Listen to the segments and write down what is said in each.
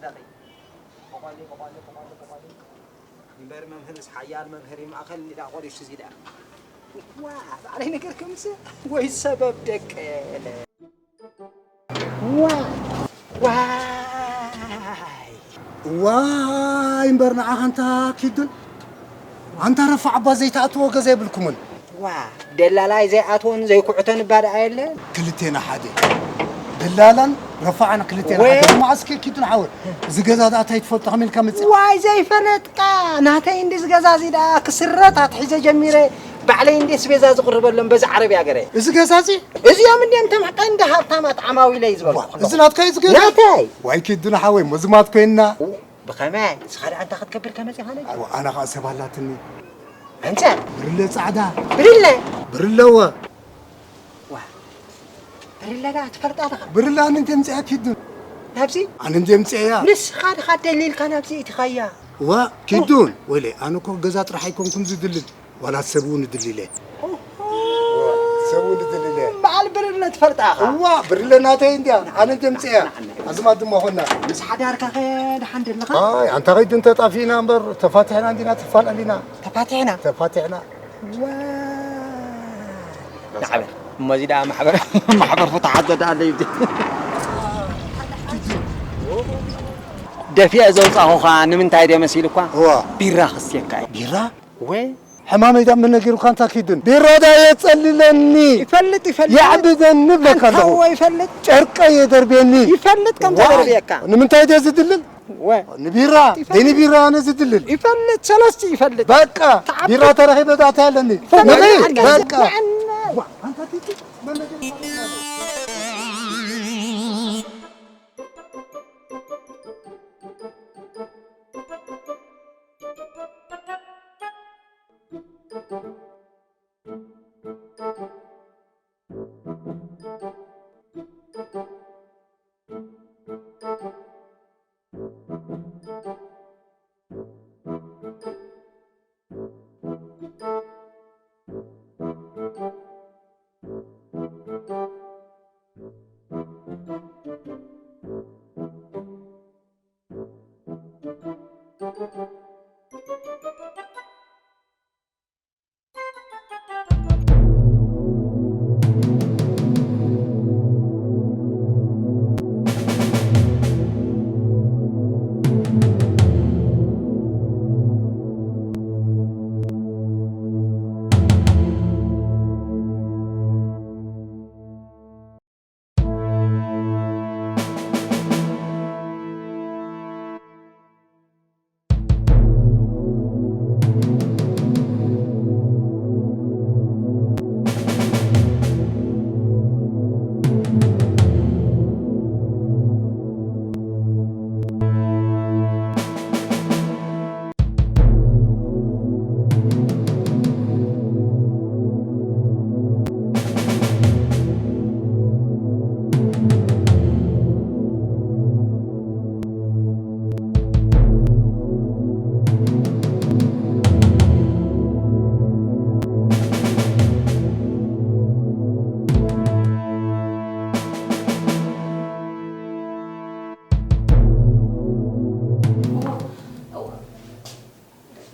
በቐሊ፣ በቐሊ፣ በቐሊ፣ በቐሊ። እምበር መምህርስ ሓያል መምህር እዩ፣ ማእኸል እንዳ ቆሪሱ እዚ ደኣ። ዋ፣ ባዕለይ ነገር ከምስ ወይ ሰበብ ደቀለ። ዋ፣ ዋይ። ዋይ እምበር ንዓኻ ኣንታ ኪዱን፣ ኣንታ ረፋዕ እባ ዘይትኣትዎ ገዛ የብልኩምን። ዋ፣ ደላላይ ዘይኣትዎን ዘይኩዕቶን እባ ደኣ የለን። ክልቴና ሓደ። ደላላን ረፋዕን ክልቴና ወይ ሓደ። መዓስከ ኪዱን ሓወይ፣ እዚ ገዛ ደኣ እንታይ ትፈልጦ ከመይ ኢልካ መጺእካ? ዋይ ዘይፈለጥካ፣ ናተይ እንዲ እዚ ገዛ እዚ ደኣ ክስረት ኣትሒዘ ጀሚረ፣ ባዕለይ እንዲ ኣስቤዛ ዝቕርበሎም በዚ ዓረብያ ገረ። እዚ ገዛ እዚ? እዚኦም እንዲኦም እቶም ቀንዲ ሃብታማት ዓማዊለይ ዝበልኩ። ዋ፣ እዚ ናትካ እዩ እዚ ገዛ? ናተይ። ዋይ ኪዱን ሓወይ፣ መዝማት ኮይንና። ብኸመይ? ንስኻ ደኣ እንታይ ክትገብር ከመጺኻ ነጊ? ኣነ ኸኣ ሰብ ኣላትኒ። ኣንተ? ብርለ ጻዕዳ። ብርለ? ብርለ እወ። ዋ። ብርለ ደኣ ትፈልጣ ዲኻ? ብርለ ኣነ እንደ ምጽኣ ኪዱ። ናብዚ? ኣነ እንደ ምጽኣያ። ንስኻ ዲኻ ደሊልካ ናብዚ እቲኻያ? ዋ፣ ኪዱን። ወይለ፣ ኣነ እኮ ገዛ ጥራሕ ኣይኮንኩን ዝድልል። ዋላ ሰብ እውን እድልለ። ኦሆ። ሰብ እውን እድልለ። በዓል ብርለ ትፈልጣ ኢኻ? እዋ፣ ብርለ ናተይ እንድያ። ኣነ እንደ ምጽኣያ። ኣዝማድ ድማ ኾና። ምስ ሓዳርካ ከ ደሓን ደለኻ? ኣይ፣ ኣንታ ኸይዱ እንተጣፊእና እምበር፣ ተፋቲሕና እንዲና ትፋለሊና። ተፋቲሕና? ተፋቲሕና። ዋ። ንዓበ። እሞ እዚ ደኣ ማሕበር፣ ማሕበር ፍትሓት ዘደኣለ እዩ። ደፊአ ዘውጻኹኻ ንምንታይ ድየ መሲሉኳ? እዋ። ቢራ ክስየካ እየ። ቢራ? ወይ? ሕማመይ ዳ መን ነጊሩካ ኣንታ ኪዱን? ቢራ ዳ የጸልለኒ። ይፈልጥ፣ ይፈልጥ። የዕብደኒ እብለካ ኣንታ ኣለኹ። እዎ ይፈልጥ። ጨርቀይ የደርብየኒ። ይፈልጥ ከም ዋ። ዘደርብየካ። ንምንታይ ድየ ዝድልል? ወ። ንቢራ፣ ይፈልጥ። ደይ ንቢራ ኣነ ዝድልል። ይፈልጥ፣ ሰለስቲ ይፈልጥ። በቃ፣ ተዓቢ። ቢራ ተረኺበ ዳታ ኣለኒ። ይፈልጥ። ንኺድ፣ በቃ። ንዓና። ዋ፣ ኣንታ ኪዱ፣ መን ነገር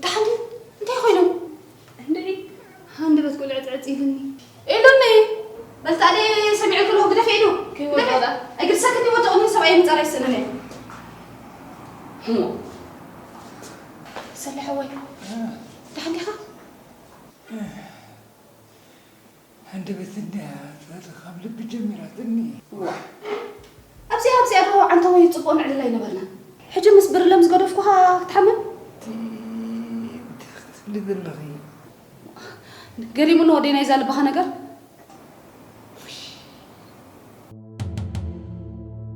ደሓን ድዩ? እንታይ ኮይኖም? እንድዒ፣ ሃንደበት ቆልዐ ጽዕጽ ኢሉኒ። ኢሉኒ? በል ታዲያ ሰሚዐ ከለኹ ግደፊ ኢሉ። ከይወድቕ ግደፊ። እግሪ ሰክት ይወድቕ፣ እኒ ሰብኣይ ምጻር ኣይስእንን እየ። እሞ። ሰለ ሓወይ፣ ደሓን ዲኻ? ሃንደበት እንድያ ካብ ልቢ ጀሚራትኒ። ዋ። ኣብዚኣ፣ ኣብዚኣ ዶ ዓንተወይ ጽቡቕ ንዕልል ኣይነበርና? ሕጂ ምስ ብርለ ምስ ገደፍኩኻ ክትሓምም? እቲ፣ እንታይ ክትብሊ ዘለኺ? ገሪሙኒ ወደይ ናይዛ ልብኻ ነገር።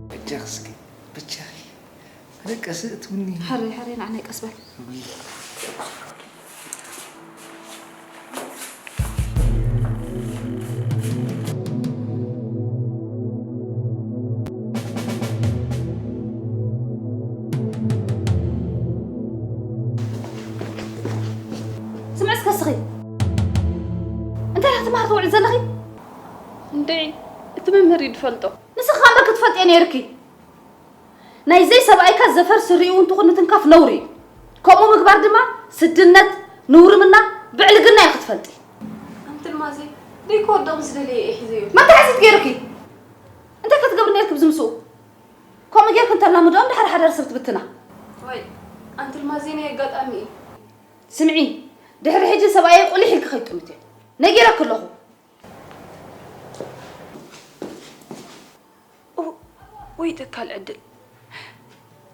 በጃኺ እስኪ፣ በጃኺ። ደቀስ እትውኒ። ሕሪ፣ ሕሪ፣ ንዓናይ ቀስ በል። ውይ። ስምዒ እስከ እስኺ። እንታይ ኢኻ ትመሃር ትውዕል ዘለኺ? እንድዒ፣ እቲ መምህር እዩ ዝፈልጦ። ንስኺ እምበር ክትፈልጥዮ ነይርኪ። ናይ ዘይ ሰብኣይካ ዘፈር ስሪኡ እንትኹን ምትንካፍ ነውሪ እዩ። ከምኡ ምግባር ድማ ስድነት፣ ንውርምና፣ ብዕልግና እዩ ክትፈልጢ። ኣንቲ ልማዘይ፣ ደይክወድቕ ምስ ደለየ እየ ሒዘዮ። መን ተሓሲት ገይሩኪ? እንታይ ክትገብሪ ነይርኪ ብዚ ምስኡ? ከምኡ ጌርኪ እንተላምዶ እንድሕር ሓዳር ሰብ ትብትና። ወይ፣ ኣንቲ ልማዘይ ናይ ኣጋጣሚ እዩ። ስምዒ፣ ድሕሪ ሕጂ ሰብኣየይ ቁሊሕ ኢልኪ ከይትጥምትዮ። ነጊረኪ ኣለኹ። ኡ፣ ወይ ተካል ዕድል።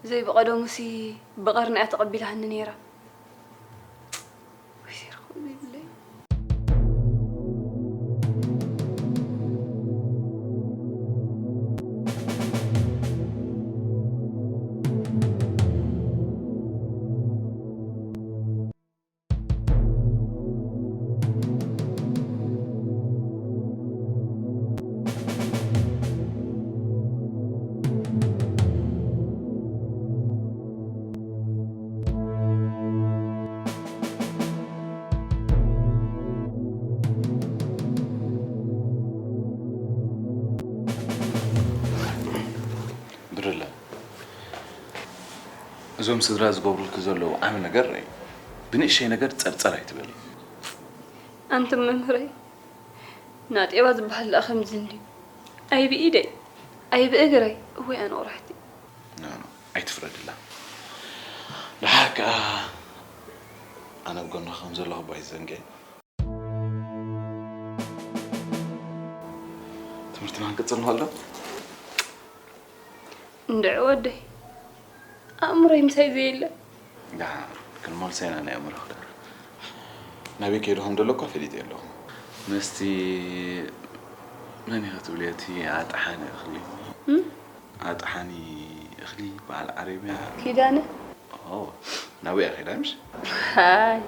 ዘይብቐደሙሲ ብቐርኒ እያ ተቐቢላኒ ነይራ። ወይ ሴርኩም ዘይብለይ። ብርለ፣ እዞም ስድራ ዝገብሩልኪ ዘለዉ ዓቢ ነገር ርኣይ። ብንእሸይ ነገር ጸርጸር ኣይትበሊ። ኣንቱም መምህረይ፣ ናጤባ ዝበሃል ደኣ ከምዚ እንድዩ። ኣይ ብኢደይ፣ ኣይ ብእግረይ፣ እወይ ኣነ ቁርሕቲ። ኖ፣ ኖ፣ ኣይትፍረድላ። ደሓር ከኣ ኣነ ኣብ ጎንኺ ከም ዘለኹ እባ ኣይትዘንግዒ። ትምህርትና ክንቅጽል ንኽእል ዶ? እንድዒ ወደይ፣ ኣእምሮይ ምሳይ ዘየለ። ደሓን ክንመልሶ ኢና ናይ ኣእምሮ ክዳን። ናበይ ከይዱ ከም ዘሎ እኳ ፈሊጠ ኣለኹ። ምስቲ መን ኢኻ ትብልዮ እቲ ኣጥሓኒ እኽሊ? እም? ኣጥሓኒ እኽሊ በዓል ዓረብያ። ኪዳነ? ኦ፣ ናብኡ እያ ከይዳ ምሽ? ሃይ፣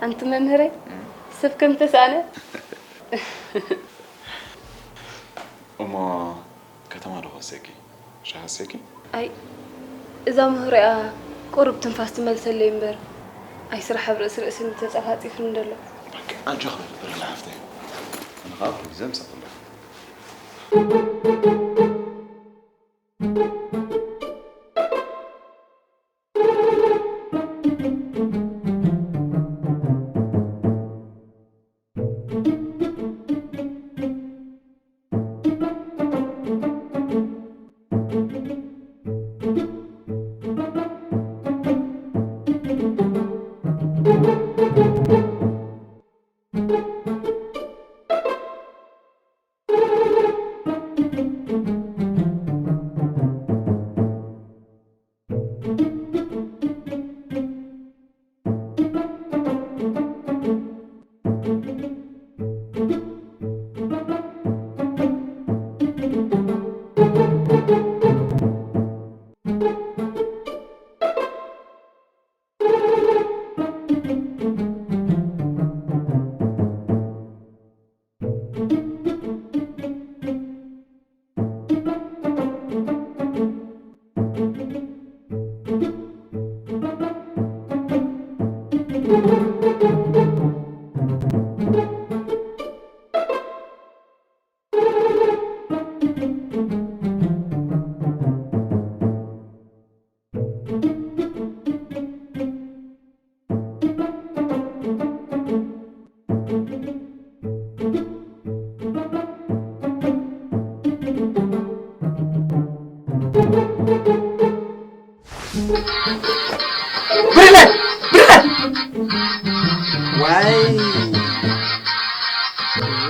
ኣንቲ መምህረይ፣ እም? ሰብ ከም ተሳእነ። እሞ ከተማ ዶ ክወስደኪ? ሻሂ ክወስደኪ? ኣይ፣ እዛ ምሁሪኣ ቁሩብ ትንፋስ ትመልሰለይ እምበር፣ ኣይ ስራሕ ኣብ ርእሲ ርእስኒ ተጸፋጺፍኒ ደሎ። በቃ፣ ኣጆኺ በሊ፣ በሊ ሓፍተይ። ኣነ ኸኣ ኩሉ ግዜ ምሳኺ ኣለኹ። ብርለ! ብርለ! ዋይ!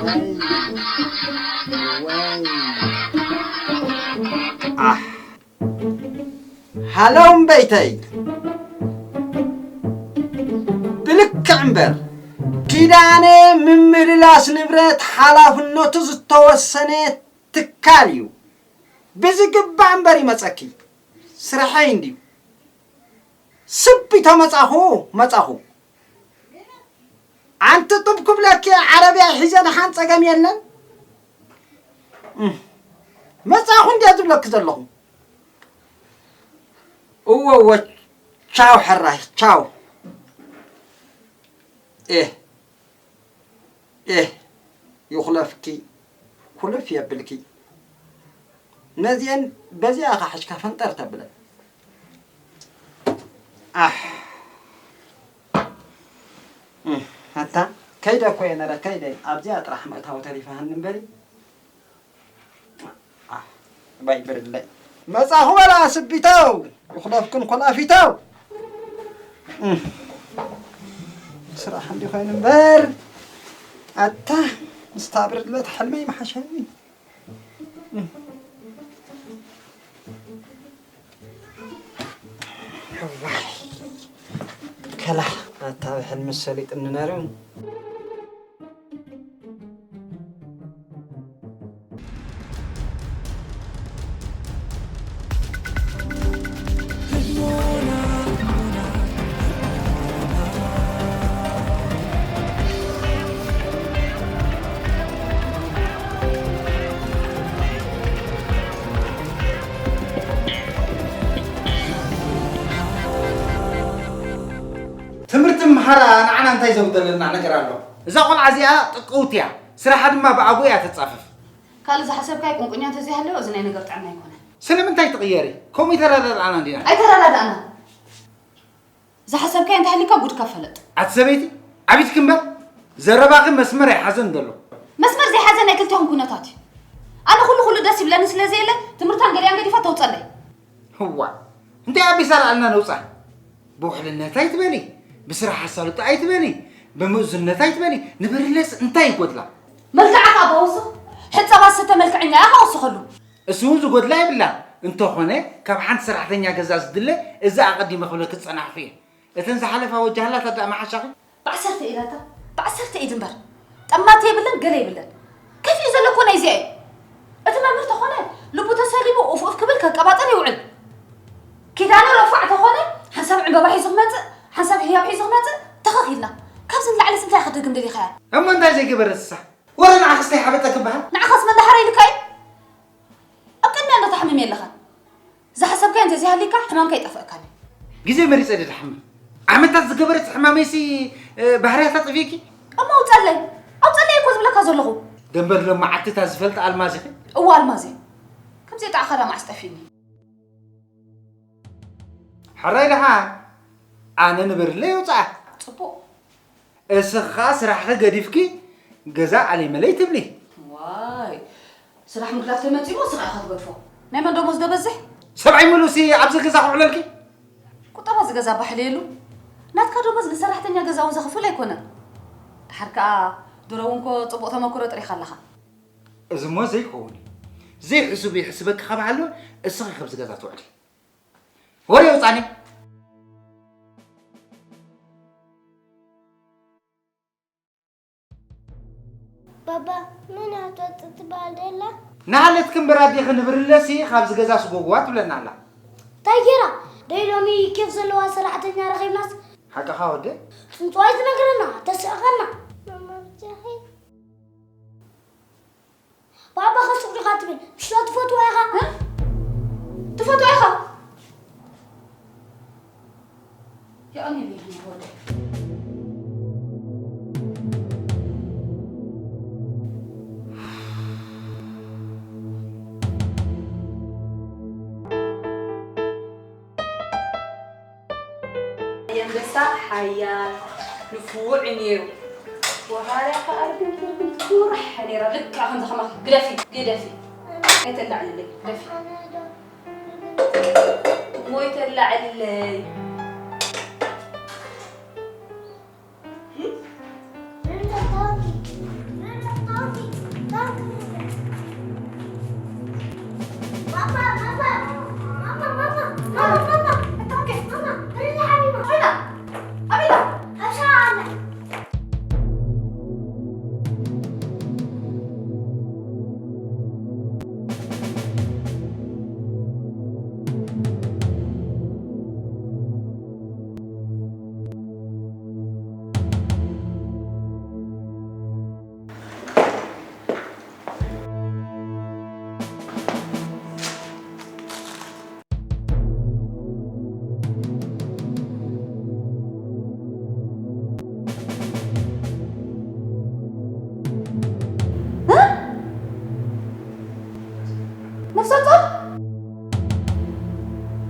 ዋይ! ዋይ! ኣሕ! ሃሎ እምበይተይ፣ ብልክዕ እምበር፣ ኪዳነ ምምልላስ ንብረት ሓላፍነቱ ዝተወሰነ ትካል እዩ። ብዝግባእ እምበር ይመጸኪ፣ ስርሐይ እንድዩ። ስብ ኢቶ መጻኹ፣ መጻኹ። ኣንቲ ጡብ ክብለኪ፣ ዓረብያ ሒዘ ደሓን ጸገም የለን። እም፣ መጻኹ እንድየ ዝብለኪ ዘለኹ። እወ፣ እወ፣ ቻው ሕራይ፣ ቻው። ኤህ፣ ኤህ፣ ይኹለፍኪ፣ ኩልፍ የብልኪ። ነዚአን በዚኣ ኢኻ ሒዝካ ፈንጠር ተብለን። ኣሕ። እህ፣ ኣታ ከይደ እኮ እየ ነረ፣ ከይደ። ኣብዚኣ ጥራሕ ምእታው ተሪፋሃኒ እምበሪ። ኣሕ፣ ባይ ብርለይ። መጻኹ በላ ስቢተው፣ ይኹለፍክን ኮላፊተው። እህ፣ ስራሕ እንዲ ኮይኑ እምበር፣ ኣታ ምስታ ብርለ ተሐልመ ይመሓሸኒ። እዋይ፣ ከላ ኣታ ብሕልሚ ሰሊጥኒ ነሩ። ትምህርቲ ምምሃራ ንዓና እንታይ ዘጉደለና ነገር ኣሎ? እዛ ቆልዓ እዚኣ ጥቅውቲ እያ፣ ስራሓ ድማ ብኣግኡ እያ ተጻፍፍ። ካልእ ዝሓሰብካዮ ቁንቁኛ እንተዘይሃለወ፣ እዚ ናይ ነገር ጥዕና ኣይኮነን። ስለምንታይ ትቕየሪ? ከምኡ ይተረዳድኣና እንዲና። ኣይተረዳድኣና። ዝሓሰብካዮ እንተሃሊካ ጉድካ ፈለጥ። ኣቲ ሰበይቲ፣ ዓቢትኪ እምበር፣ ዘረባኺ መስመር ኣይሓዘን ዘሎ። መስመር ዘይሓዘ ናይ ክልቴኹም ኩነታት እዩ። ኣነ ኩሉ ኩሉ ደስ ይብለኒ ስለ ዘየለ፣ ትምህርታን ገሊኣን ገዲፋ ተውፀለይ። እዋ፣ እንታይ ኣቢሳ ኣልኣልና ነውፃ? ብውሕልነት ኣይትበሊ፣ ብስራሕ ኣሳልጦ ኣይትበሊ፣ ብምእዙነት ኣይትበሊ፣ ንብርለስ እንታይ ይጎድላ? መልክዓ ከኣ ብወስኽ፣ ሕፀባ ዝስተ መልክዐኛ እያ ከወስኸሉ። እሱ እውን ዝጎድላ የብላን። እንተኾነ፣ ካብ ሓንቲ ሰራሕተኛ ገዛ ዝድለ እዚ ኣቐዲመ ክብለኪ ዝጸናሕኩ እየ። እተን ዝሓለፋ ወጃህላት ኣዳእ መሓሻኺ። ብዓሰርተ ኢዳታ፣ ብዓሰርተ ኢድ እምበር። ጠማት የብለን፣ ገለ የብለን። ከፊኡ ዘሎ እኮ ናይዚኣ እዩ። እቲ መምህር ተኾነ፣ ልቡ ተሰሊሙ ኡፍ ኡፍ ክብል ከቀባጥር ይውዕል። ኪዳኑ ረፋዕ ተኾነ፣ ሓንሳብ ዕምበባ ሒዙ ክመጽእ፣ ሓንሳብ ህያብ ሒዙ ክመጽእ፣ ተኸኽ ኢልና። ካብዚ ንላዕሊ እንታይ ክደግም ደሊኻያ? እሞ እንታይ ዘይገበረት እሳ? ወረ ንዓኽስ እንታይ ሓበጠ ክበሃል? ንዓኻስ መን ደሓረ ኢልካ እዩ? ኣብ ቅድሚያ እንዶ ትሓምም የለኻን። ዝሓሰብካዮ እንተዘይሃሊካ ሕማምካ ይጠፍእካን እዩ። ግዜ መሪጸ ድየ ድሓምም? ዓመታት ዝገበረት ሕማመይሲ፣ እ፣ ባህርያታ ጠፊእኪ? እሞ ኣውጸለይ፣ ኣውጸለይ እኮ ዝብለካ ዘለኹ። ደንበር ሎም መዓልቲ እታ ዝፈልጥ ኣልማዝ ኢኺ? እወ ኣልማዝ እየ። ከምዘይጠዓኻ ዳ መዓስ ጠፊእኒ? ሕራይ ደሓን፣ ኣነ ንበርለይ የውጽኣ። ጽቡቕ። እስኻ ስራሕኺ ገዲፍኪ ገዛ ዓለይ መለይ ትብሊ። ዋይ፣ ስራሕ ምግዳፍ ተመጺኡ እስኻ ኢኻ ትገድፎ። ናይ መን ደሞዝ ዶ በዝሕ? ሰብኣይ ምሉእሲ ኣብዚ ገዛ ክውዕለልኪ? ቁጠባ ዝገዛ ባሕሊ የሉ። ናትካ ደሞዝ ንሰራሕተኛ ገዛ እውን ዘኽፍል ኣይኮነን። ድሓር ከኣ ድሮ እውን እኮ ጽቡቕ ተመክሮ ጥሪኻ ኣለኻ። እዚ እሞ ዘይከውን እዩ። ዘይሕሱብ ይሕስበኪ ካብ ሃለወ እስኺ ካብዚ ገዛ ትውዕሊ። ወረ የውጻኒ። ባባ፣ መን እያ ትወጽእ ትበሃል ደላ? ንሃለት ክንበር ኣዴኺ ንብርለሲ ካብዚ ገዛ ስጎግዋ ትብለና ኣላ። እንታይ ጌራ? ደይ ሎሚ ኬፍ ዘለዋ ሰራሕተኛ ረኺብናስ? ሓቅኻ ወደይ? ጽንጽዋይ ትነግረና፣ ተስዕቐና። ማማ ብጃኺ። ባባ ከሱቕ ዲኻ ትብል? ምሽ ዶ ትፈትዋ ኢኻ? እ? ትፈትዋ ኢኻ? የቐንየለይ ወደይ። የንበሳ ሓያል ንፉዕ እዩ ነይሩ። ወሃርያ ከኣ ርግም ርግም ትኩርሕ ነይራ። ልክዕ ከምዚ ከማኺ። ግደፊ፣ ግደፊ። ኣይተላዕልለይ፣ ግደፊ። እሞ ኣይተላዕልለይ። ነፍሰ ጡር?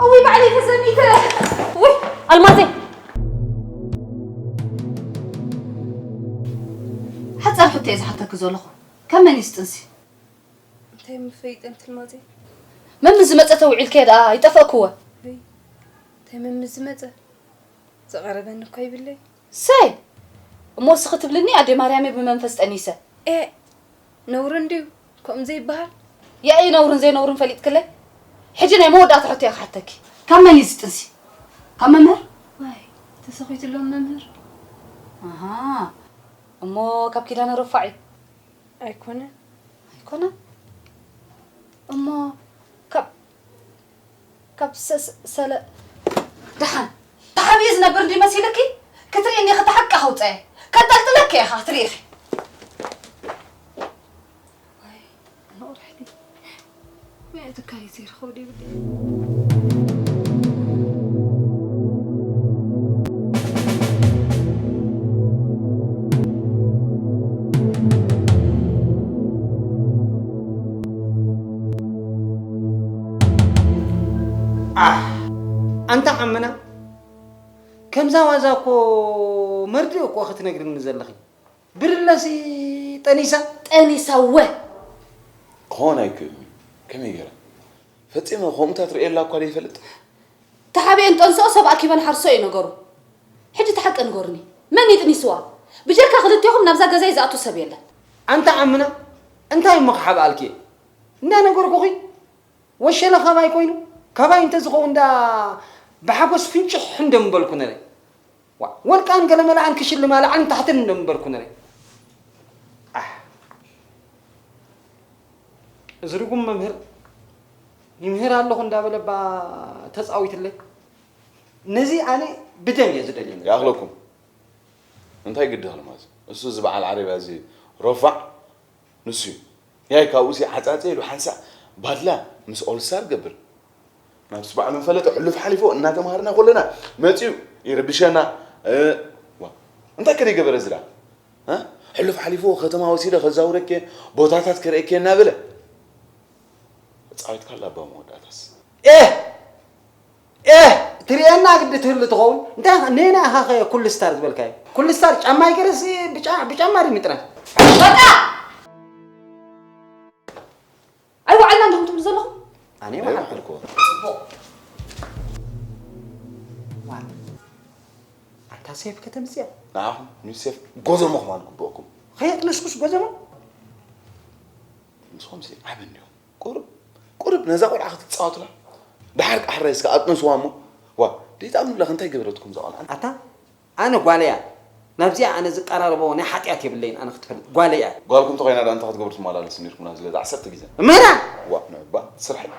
እውይ፣ ባዕለይ ተዘሚተ። ውይ፣ ኣልማዘይ፣ ሓጻር ሕቶ እየ ዝሓተኪ ዘለኹ። ካብ መን እዩ እዚ ጥንሲ? እንታይ ምፈይጠን ትልማዜ? መን ምስ ዝመጸ ተውዒልከ ደኣ ይጠፈእክወ። ወይ እንታይ መን ምስ ዝመጸ? ዝቐረበኒ እኮ ይብለይ። ሰይ! እሞ እስኺ ትብልኒ ኣደ ማርያመይ ብመንፈስ ጠኒሰ። ኤ! ነውሪ እንድዩ ከምኡ ዘይበሃል። ያኢ ነውርን ዘይነውርን ፈሊጥክለይ? ሕጂ ናይ መወዳእታ ሕቶ እየ ክሓተኪ። ካብ መን እዩ እዚ ጥንሲ? ካብ መምህር? ዋይ፣ ተሰኺትሎም መምህር። ኣሃ፣ እሞ ካብ ኪዳነ ረፋዕ እዩ? ኣይኮነን። ኣይኮነን? እሞ ካብ ካብ ሰ- ሰ- ሰለ ደሓን ተሓቢኡ ዝነብር እንዲ መሲልኪ ክትርእኒ ኢኺ፣ እቲ ሓቂ ከውፀየ ከንጠልጥለኪ ኢኻ ክትርኢ ኢኺ። ዋይ፣ ኣነ ቁርሕቲ። ወይ ትካይ ዘይረኸቡ ደይብለይ። ኣሕ፣ ኣንታ ዓመና፣ ከምዛ ዋዛ እኮ መርድእ እኮ ክትነግርኒ ዘለኺ። ብርለሲ ጠኒሳ? ጠኒሳ እወ። ክኾን ኣይክእልን እዩ። ከመይ ገይራ? ፈጺመ ከምኡታት ርእየላ እኳ ዘይፈልጥ። ተሓቢኤን ጠንስኦ ሰብ ኣኪበን ሓርሶ እዩ ነገሩ። ሕጂ እቲ ሓቂ ንገሩኒ። መን እዩ ጥኒስዋ? ብጀካ ክልቴኹም ናብዛ ገዛይ ዝኣቱ ሰብ የለን። ኣንታ ዓምና፣ እንታይ እሞ ክሓብኣልኪ እየ? እንዳነገርኩኺ፣ ወሸለ ካባይ ኮይኑ፣ ካባይ እንተዝኸውን ዳ ብሓጎስ ፍንጭሕ እንደ ምበልኩ ነረ። ዋ፣ ወርቃን ገለመላኣን ክሽልማ ላዕልን ታሕትን እንደ ምበልኩ ነረ። ኣሕ። እዚ ርጉም መምህር ይምህር ኣለኹ እንዳበለ እባ ተጻዊትለይ። ነዚ ኣነ ብደም እየ ዝደልዮ። ይኣኽለኩም። እንታይ ግዲ ክልማዝ? እሱ እዚ በዓል ዓረብያ እዚ ረፋዕ ንሱ እዩ። ያይ ካብኡ ሲ ዓጻጸ ኢሉ ሓንሳእ ባድላ ምስ ኦልስታር ገብር። ናብቲ በዓል መፈለጢ ሕሉፍ ሓሊፎ እናተምሃርና ከለና መጺኡ ይርብሸና። እ፣ ዋ፣ እንታይ ከ ደይገበረ እዚ ደኣ? እ? ሕሉፍ ሓሊፎ ከተማ ወሲደ ከዛውረኬ፣ ቦታታት ከርእየኬ እናበለ። ጻዊትካ ኣላ እባ መወዳእታስ። ኤህ! ኤህ! ትርእየና ግዲ ትህሉ ትኸውን። እንታይ ኢኻ፣ ኔና ኢኻ ኸ ኩል ስታር ዝበልካዮ? ኩል ስታር ጫማ ይገርስ፣ ብጫ-፣ ብጫማ ድዩ ምጥራይ? በቃ! ኣይወዓልና እንዲኹም ትብሉ ዘለኹም? ኣነ ኣይወዓልኩ። ወዓልኩ። ጽቡቕ። ዋ። ኣታ ሴፍ ከተምጽያ? ንዓኹም ኒው ሴፍ ጎዘሞ ክማን ግብእኩም። ኸየጥነስኩስ ጎዘሞ? ንስኹም ሲ ዓቢ እንዲኹም። ቁሩብ፣ ቁሩብ ነዛ ቆልዓ ክትጻወቱላ። ደሓር ቃሕራይ እስከ ኣጥንስዋ እሞ። ዋ፣ ደይትኣምኑላ እንታይ ገበረትኩም እዛ ቆልዓ? ኣታ፣ ኣነ ጓለያ። ናብዚኣ ኣነ ዝቀራረቦ ናይ ሓጢኣት የብለይን፣ ኣነ ክትፈልጥ። ጓለያ። ጓልኩም ተኾይና ደኣ እንታይ ክትገብሩ ትመላለሱ ነይርኩም ናብዚ ገዛ ዓሰርተ ግዜ? መራ! ዋ፣ ንዕባ፣ ስራሕ እዩ።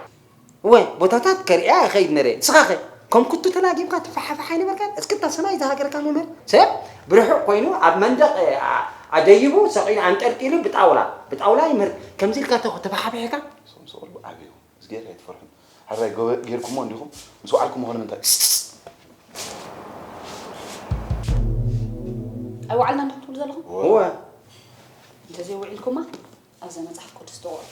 እወ፣ ቦታታት ከርእያ ይኸይድ ነረ። ንስኻ ኸ? ከም ኩቱ ተላጊምካ ትፈሓፍሕ ኣይነበርካን? እስክታ ሰማይ ዝሃገርካ መምህር። ሰብ ብርሑቕ ኮይኑ ኣብ መንደቕ፣ እ፣ ኣ-፣ ኣደይቡ፣ ሰቒሉ፣ ኣንጠልጢሉ ብጣውላ፣ ብጣውላ ይምህር። ከምዚ ኢልካ ተኹ-፣ ተፈሓፊሕካ? ሶም ሰቑል ብዓብዩ። እዚ ጌር ኣይትፈርሑን። ሕራይ ገበ-፣ ጌርኩሞ እንዲኹም ምስ ወዓልኩሞ ኾነ ምንታይ? ኣይወዓልና እንዲኹም ትብሉ ዘለኹም? እወ። እወ። እንተዘይውዒልኩማ ኣብዛ መጽሓፍ ቅዱስ ተወሩ።